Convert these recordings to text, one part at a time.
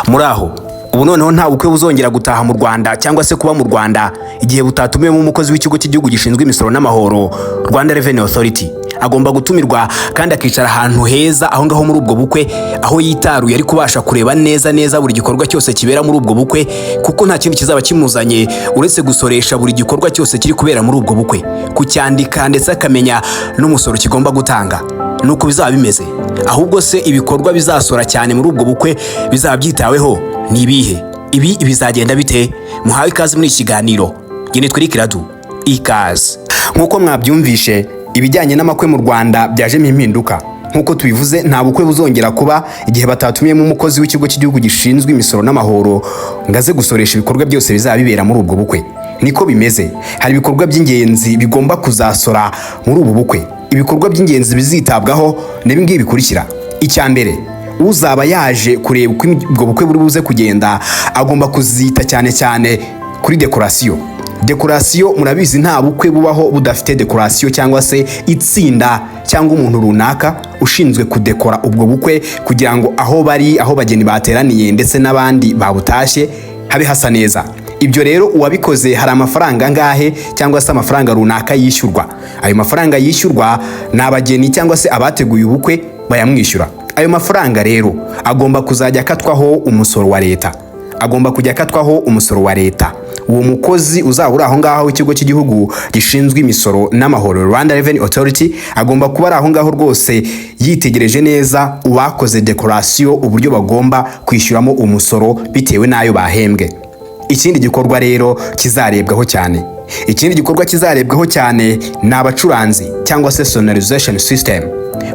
Muri aho ubu noneho nta bukwe buzongera gutaha mu Rwanda cyangwa se kuba mu Rwanda igihe butatumiwemo umukozi w'Ikigo cy'Igihugu gishinzwe Imisoro n'Amahoro, Rwanda Revenue Authority. Agomba gutumirwa kandi akicara ahantu heza aho ngaho muri ubwo bukwe, aho yitaruye ari kubasha kureba neza neza buri gikorwa cyose kibera muri ubwo bukwe, kuko nta kindi kizaba kimuzanye uretse gusoresha buri gikorwa cyose kiri kubera muri ubwo bukwe, kucyandika ndetse akamenya n'umusoro kigomba gutanga. Nuko bizaba bimeze. Ahubwo se ibikorwa bizasora cyane muri ubwo bukwe bizaba byitaweho ni ibihe? Ibi bizagenda bite? Muhawe ikaze muri iki kiganiro. Njye nitwa Eric Radu, ikaze. Nk'uko mwabyumvishe, ibijyanye n'amakwe mu Rwanda byajemo impinduka. Nk'uko tubivuze, nta bukwe buzongera kuba igihe batatumiyemo umukozi w'Ikigo cy'Igihugu gishinzwe Imisoro n'Amahoro ngo aze gusoresha ibikorwa byose bizaba bibera muri ubwo bukwe. Niko bimeze, hari ibikorwa by'ingenzi bigomba kuzasora muri ubu bukwe. Ibikorwa by'ingenzi bizitabwaho ni ibi ngibi bikurikira. Icya mbere, uzaba yaje kureba uko ubwo bukwe buri buze kugenda agomba kuzita cyane cyane kuri dekorasiyo. Dekorasiyo, murabizi, nta bukwe bubaho budafite dekorasiyo cyangwa se itsinda cyangwa umuntu runaka ushinzwe kudekora ubwo bukwe, kugira ngo aho bari, aho bageni bateraniye ndetse n'abandi babutashye habe hasa neza. Ibyo rero uwabikoze hari amafaranga angahe cyangwa se amafaranga runaka yishyurwa. Ayo mafaranga yishyurwa ni abageni cyangwa se abateguye ubukwe bayamwishyura. Ayo mafaranga rero agomba kuzajya akatwaho umusoro wa leta, agomba kujya akatwaho umusoro wa leta. Uwo mukozi uzaba uri aho ngaho w'Ikigo cy'Igihugu gishinzwe Imisoro n'Amahoro, Rwanda Revenue Authority, agomba kuba ari aho ngaho rwose yitegereje neza uwakoze dekorasiyo uburyo bagomba kwishyuramo umusoro bitewe n'ayo bahembwe. Ikindi gikorwa rero kizarebwaho cyane, ikindi gikorwa kizarebwaho cyane ni abacuranzi cyangwa se sonorization system.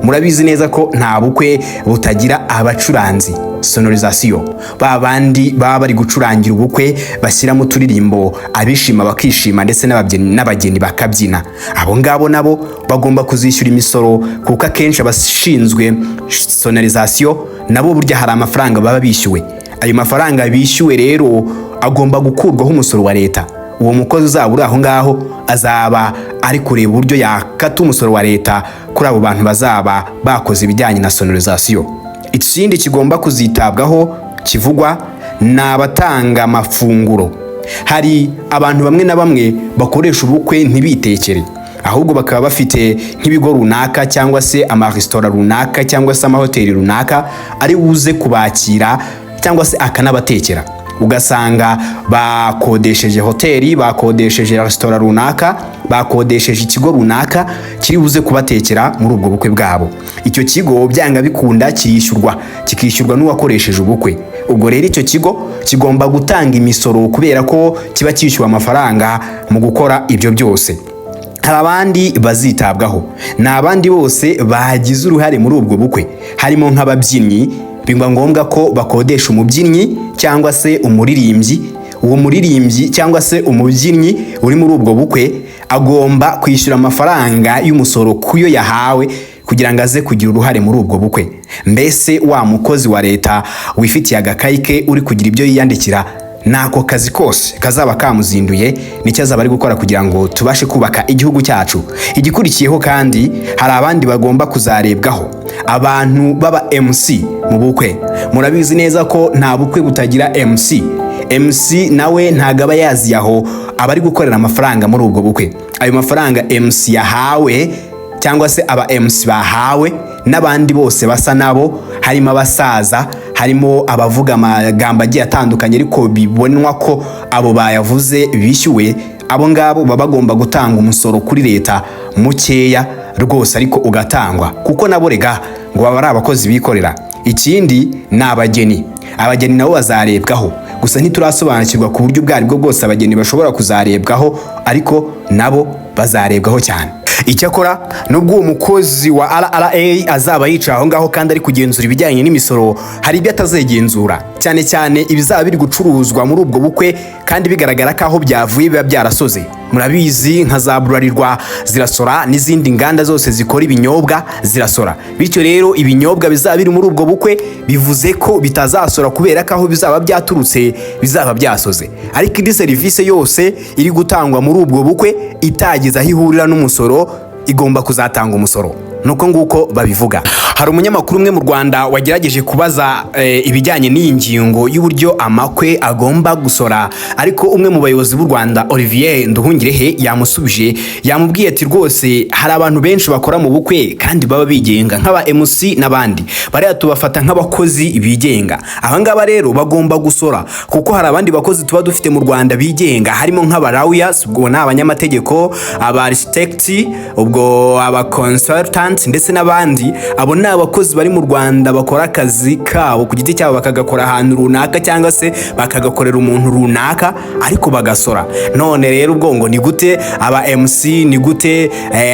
Murabizi neza ko nta bukwe butagira abacuranzi, sonorisation, ba bandi baba bari gucurangira ubukwe, bashyiramo uturirimbo, abishima bakishima ndetse n'abageni bakabyina. Abo ngabo nabo bagomba kuzishyura imisoro, kuko akenshi abashinzwe sonorisation nabo burya hari amafaranga baba bishyuwe. Ayo mafaranga bishyuwe rero agomba gukurwaho umusoro wa leta. Uwo mukozi uzaba uri aho ngaho azaba ari kureba uburyo yakata umusoro wa leta kuri abo bantu bazaba bakoze ibijyanye na sonorisation. Ikindi kigomba kuzitabwaho kivugwa ni abatanga amafunguro. Hari abantu bamwe na bamwe bakoresha ubukwe ntibitekere, ahubwo bakaba bafite nk'ibigo runaka cyangwa se amaresitora runaka cyangwa se amahoteli runaka ari buze kubakira cyangwa se akanabatekera. Ugasanga bakodesheje hoteli, bakodesheje resitora runaka, bakodesheje ikigo runaka kiri buze kubatekera muri ubwo bukwe bwabo. Icyo kigo byanga bikunda kirishyurwa, kikishyurwa n'uwakoresheje ubukwe. Ubwo rero icyo kigo kigomba gutanga imisoro kubera ko kiba cyishyuwe amafaranga mu gukora ibyo byose. Hari abandi bazitabwaho, ni abandi bose bagize uruhare muri ubwo bukwe, harimo nk'ababyinnyi. Biba ngombwa ko bakodesha umubyinnyi cyangwa se umuririmbyi. Uwo muririmbyi cyangwa se umubyinnyi uri muri ubwo bukwe agomba kwishyura amafaranga y'umusoro ku yo yahawe kugira ngo aze kugira uruhare muri ubwo bukwe. Mbese wa mukozi wa leta wifitiye agakayi ke uri kugira ibyo yiyandikira, nako kazi kose kazaba kamuzinduye, nicyo azaba ari gukora kugira ngo tubashe kubaka igihugu cyacu. Igikurikiyeho kandi, hari abandi bagomba kuzarebwaho, abantu baba MC mu bukwe. Murabizi neza ko nta bukwe butagira MC. MC nawe ntago aba yazi aho aba ari gukorera amafaranga muri ubwo bukwe. Ayo mafaranga MC yahawe cyangwa se aba MC bahawe n'abandi bose basa nabo, harimo abasaza, harimo abavuga amagambo agiye atandukanye, ariko bibonwa ko abo bayavuze bishyuwe, abo ngabo baba bagomba gutanga umusoro kuri leta mukeya rwose, ariko ugatangwa kuko nabo rega ngo baba ari abakozi bikorera. Ikindi ni abageni. Abageni nabo bazarebwaho, gusa ntiturasobanukirwa ku buryo ubwo aribwo bwose abageni bashobora kuzarebwaho, ariko nabo bazarebwaho cyane. Icyakora nubwo uwo mukozi wa RRA azaba yicaye aho ngaho kandi ari kugenzura ibijyanye n'imisoro, hari ibyo atazegenzura, cyane cyane ibizaba biri gucuruzwa muri ubwo bukwe kandi bigaragara ko aho byavuye biba byarasoze. Murabizi, nka za Bralirwa zirasora n'izindi nganda zose zikora ibinyobwa zirasora. Bityo rero ibinyobwa bizaba biri muri ubwo bukwe bivuze ko bitazasora kubera ko aho bizaba byaturutse bizaba byasoze. Ariko indi serivisi yose iri gutangwa muri ubwo bukwe itagize aho ihurira n'umusoro igomba kuzatanga umusoro. Nuko nguko babivuga. Hari umunyamakuru umwe mu Rwanda wagerageje kubaza ibijyanye n'iyi ngingo y'uburyo amakwe agomba gusora, ariko umwe mu bayobozi b'u Rwanda, Olivier Nduhungirehe, yamusubije, yamubwiye ati: "Rwose hari abantu benshi bakora mu bukwe kandi baba bigenga, nk'aba MC n'abandi. Bariya tubafata nk'abakozi bigenga. Aba ngaba rero bagomba gusora, kuko hari abandi bakozi tuba dufite mu Rwanda bigenga, harimo nk'aba lawyers, ubwo ni abanyamategeko, aba architect, ubwo aba consultant, ndetse n'abandi. Abo ni abakozi bari mu Rwanda bakora akazi kabo ku giti cyabo, bakagakora ahantu runaka cyangwa se bakagakorera umuntu runaka, ariko bagasora. None rero ubwo ngo ni gute aba MC, ni gute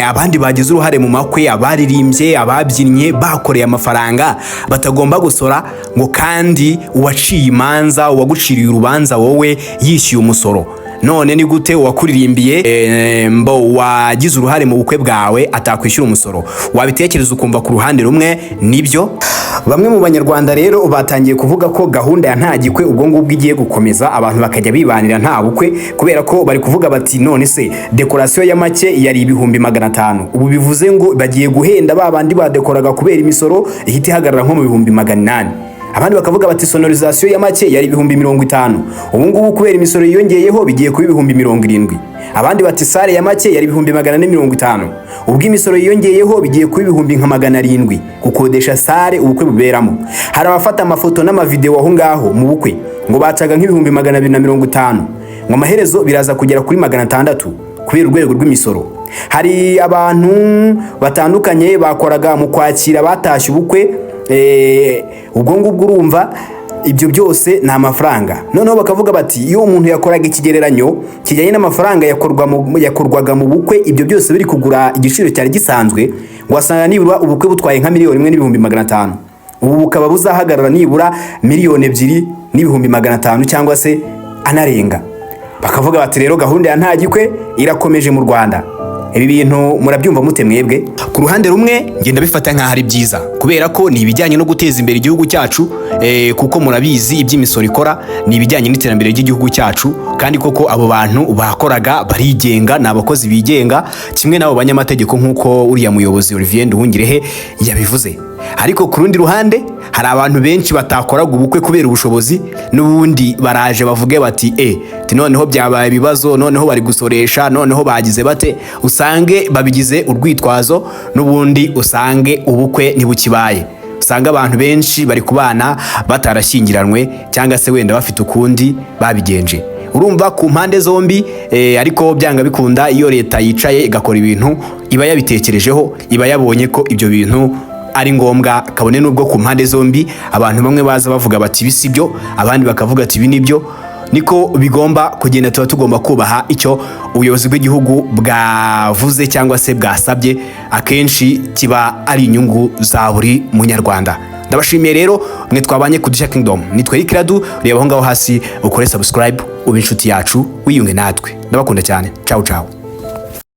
abandi bagize uruhare mu makwe, abaririmbye, ababyinnye, bakoreye amafaranga, batagomba gusora, ngo kandi uwaciye imanza, uwaguciriye urubanza wowe, yishyuye umusoro? None ni gute uwakuririmbiye, mbo wagize uruhare mu bukwe bwawe, atakwishyura umusoro?" Wabitekereza ukumva ku ruhande rumwe nibyo. Bamwe mu Banyarwanda rero batangiye kuvuga ko gahunda ya nta gikwe ubwo ngubwo igiye gukomeza, abantu bakajya bibanira nta bukwe, kubera ko bari kuvuga bati: "None se décoration ya make yari 500,000, ubu bivuze ngo bagiye guhenda ba bandi badekoraga, kubera imisoro ihita ihagarara nko mu 800,000." Abandi bakavuga bati: "Sonorisation ya make yari 50,000, ubu ngubu kubera imisoro yiyongeyeho bigiye kuba 70,000." Abandi bati: "Salle ya make yari 450,000, ubwo imisoro yiyongeyeho bigiye kuba nka 700,000 gukodesha salle ubukwe buberamo." Hari abafata amafoto n'amavideo aho ngaho mu bukwe, ngo bacaga nk'ibihumbi 250, ngo amaherezo biraza kugera kuri 600 kubera urwego rw'imisoro. Hari abantu batandukanye bakoraga mu kwakira batashye ubukwe, ubwo ngubwo urumva ibyo byose ni amafaranga. Noneho bakavuga bati iyo umuntu yakoraga ikigereranyo kijyanye n'amafaranga yakorwaga mu bukwe, ibyo byose biri kugura igiciro cyari gisanzwe, ngo wasanga nibura ubukwe butwaye nka 1,500,000, ubu bukaba buzahagarara nibura 2,500,000 cyangwa se anarenga. Bakavuga bati rero gahunda ya nta gikwe irakomeje mu Rwanda. Ibi bintu murabyumva mute mwebwe? Ku ruhande rumwe ngenda bifata nk'aho ari byiza, kubera ko ni ibijyanye no guteza imbere igihugu cyacu, kuko murabizi iby'imisoro ikora ni ibijyanye n'iterambere ry'igihugu cyacu. Kandi koko abo bantu bakoraga barigenga, ni abakozi bigenga kimwe n'abo banyamategeko, nk'uko uriya muyobozi Olivier Nduhungirehe yabivuze. Ariko ku rundi ruhande hari abantu benshi batakoraga ubukwe kubera ubushobozi, n'ubundi baraje bavuge bati ti noneho byabaye ibibazo, noneho bari gusoresha, noneho bagize bate, usange babigize urwitwazo, n'ubundi usange ubukwe ntibukibaye, usanga abantu benshi bari kubana batarashyingiranywe cyangwa se wenda bafite ukundi babigenje. Urumva ku mpande zombi, ariko byanga bikunda iyo leta yicaye igakora ibintu iba yabitekerejeho, iba yabonye ko ibyo bintu ari ngombwa, kabone n'ubwo ku mpande zombi abantu bamwe baza bavuga bati ibi si byo, abandi bakavuga ati ibi ni byo, niko bigomba kugenda. Tuba tugomba kubaha icyo ubuyobozi bw'igihugu bwavuze cyangwa se bwasabye, akenshi kiba ari inyungu za buri Munyarwanda. Ndabashimiye rero mwe twabanye ku Dushya Kingdom. Nitwa Eric Radu. Reba aho ngaho hasi ukore subscribe, ube inshuti yacu, wiyunge natwe. Ndabakunda cyane. Ciao ciao.